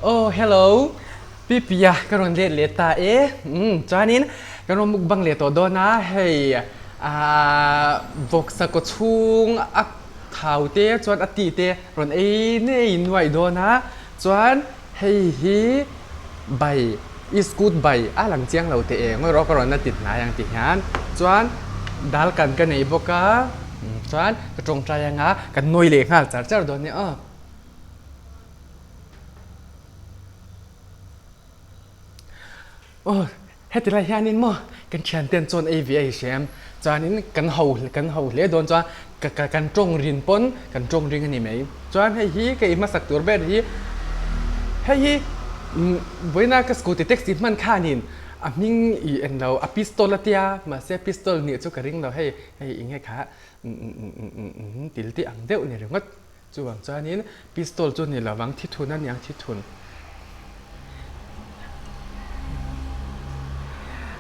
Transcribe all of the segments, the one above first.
Oh hello Pipia ka rawn let leh ta e umm chuanin kan rawn mukbang leh tawh dawn a hei ahh vawksa kaw chhung a thau te chuan a tih te rawn ei nei nuaih dawn a chuan hei hi bai iskut bai a lang chiang lo teh e ngawi rawh ka rawn la ti hnai ang ti hian chuan dal kan ka nei bawk a chuan ka tawngtai anga kan nawi leh nghal char char dawn nia aw. Aw heti lai hianin maw kan thiante an chuan ei ve a hriam chuanin kan ho kan ho hle dawn chuan ka ka kan tawng rin pawn kan tawng ring a ni mai chuan hei hi ka ihmasak tur ber hi hei hi vawiina ka scooty taxi hman khanin a hming ih englo a pistol a tia mahse pistol nih chu ka ring lo hei hei eng nge kha til tih ang deuh ni ringawt. Chuvang chuanin pistol chu ni lovang thithun a niang thithun.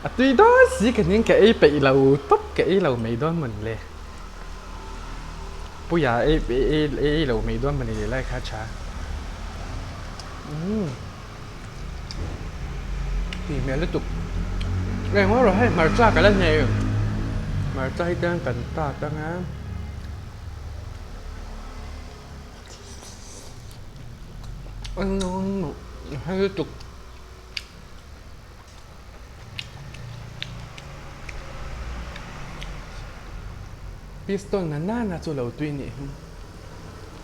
A tui dawn si ka ning ka ei peih lo tawp ka ei lo mai dawn mawn le. Puia ei ei ei lo mai dawn mawn le lai kha tha. Umm. Tui hmel lutuk. Engmaw rawh hei hmarcha ka la nei. Hmarcha hi chuan kan tat anga. Hei lutuk pistol na nana chu lo tui nih hi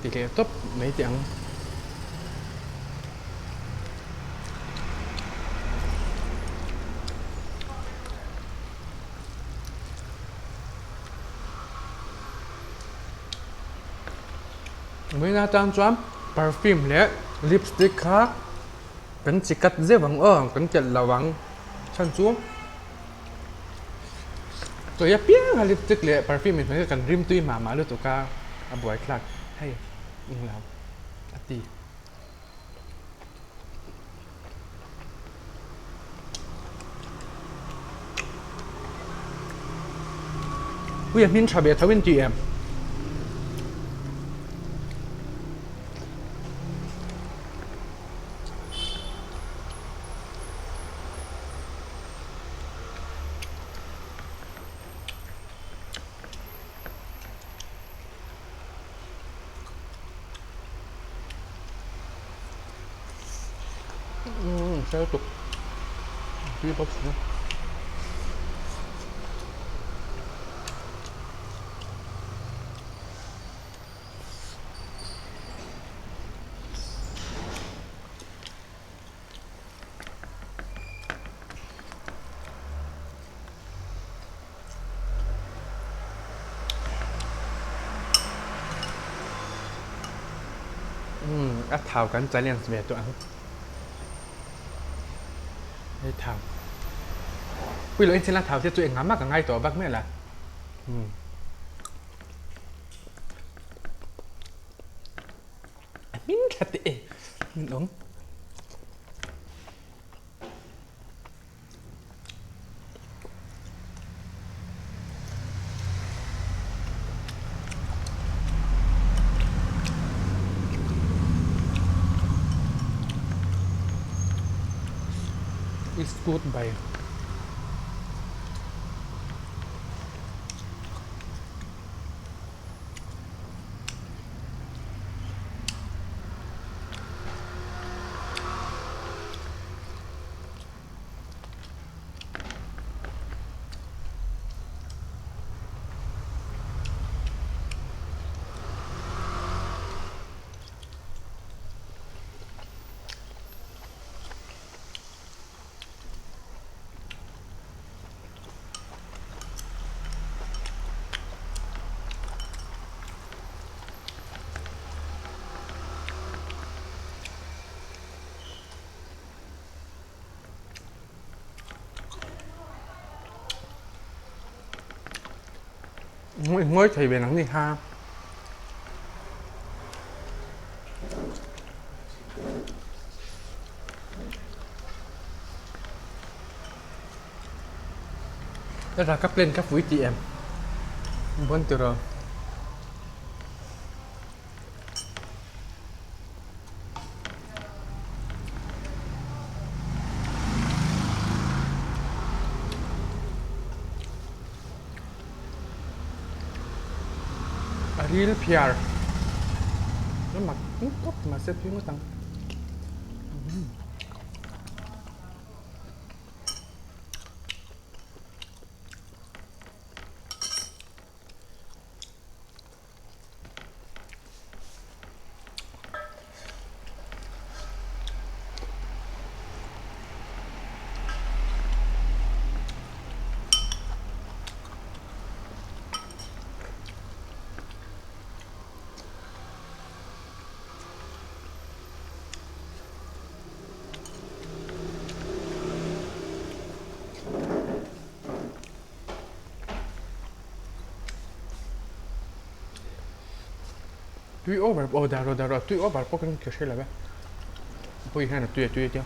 ti leh tawp mai teh ang. Vawiin atang chuan perfume leh lipstick kha kan chi kat zeuh ang aw kan telh lo ang chhan chu chawi apiang a lipstick leh perfume in hmang hi kan rim tui mah mah lutuk a a buai thlak hei englo a ti. Ui a hmin tha ve tho in tih em? Umm hre lutuk tui bawk si Umm a thau kan challenge ve tawh ang hei thau pui loh in thil a thau te chu engah mah ka ngai tawh vak hmel a umm a hming tha teh e min awm. It's good by Ngawi thei ve nang ni kha. Ka ka plan ka pui tih em? Bon tiraw. ril phiar a mak khawp mahse tui ngawt ang. Tui over aw dar rawh dar rawh tui over pawh kan hre lo e pawh hian a tui a tui a tia.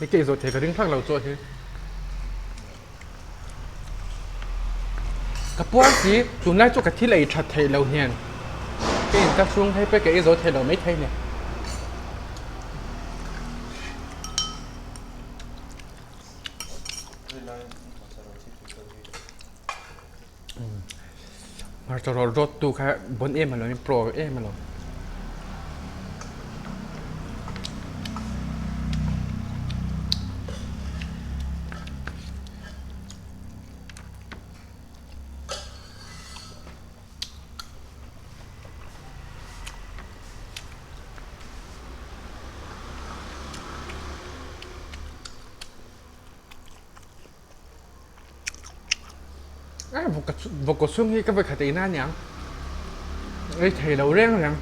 Hei kei zawh thei ka ring thak lo chuan hi ka puar si tunlai chu ka thil ei that theih lo hian ka in ka chhung hei pawh ka ei zo thei lo maithei a ni. Hmarcha rawt rawt tu kha bon em alawm in pro em alawm. Vawk chhung hi ka vawikhat ei na aniang ei thei lo reng reng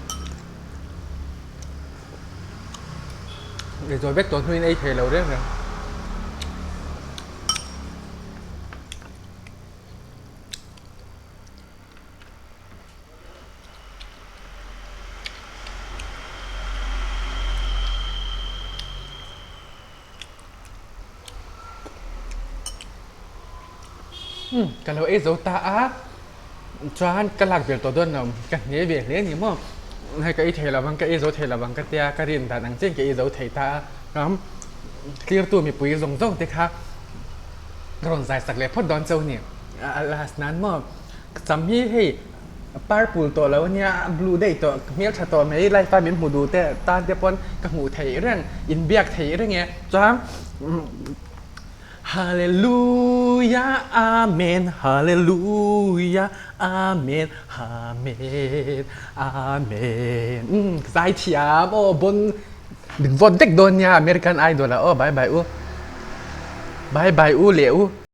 ei zawh vek tawh hnuin ei thei lo reng reng. Umm ka lo ei zo ta a chuan ka lak vel tawh dawn lo ka hne ve hle a ni maw hei ka ei thei lo vang ka ei zo thei lo vang ka tia ka rin dan ang chiah in ka ei zo thei ta a chuan tlirtu mipui zawng zawng te kha ka rawn zai sak leh phawt dawn chauh a ni a last nan maw sam hi hei Purple tawh lo ania a blue daih tawh ka hmeltha tawh mai life a min hmu duh te tan te pawn ka hmuh theih reng inbiak theih reng e chuan Hallelujah Amen Hallelujah Amen Amen Amen umm zaithiam aw bon min vote vek dawn nia American Idol ah aw bye bye u bye bye u leh u.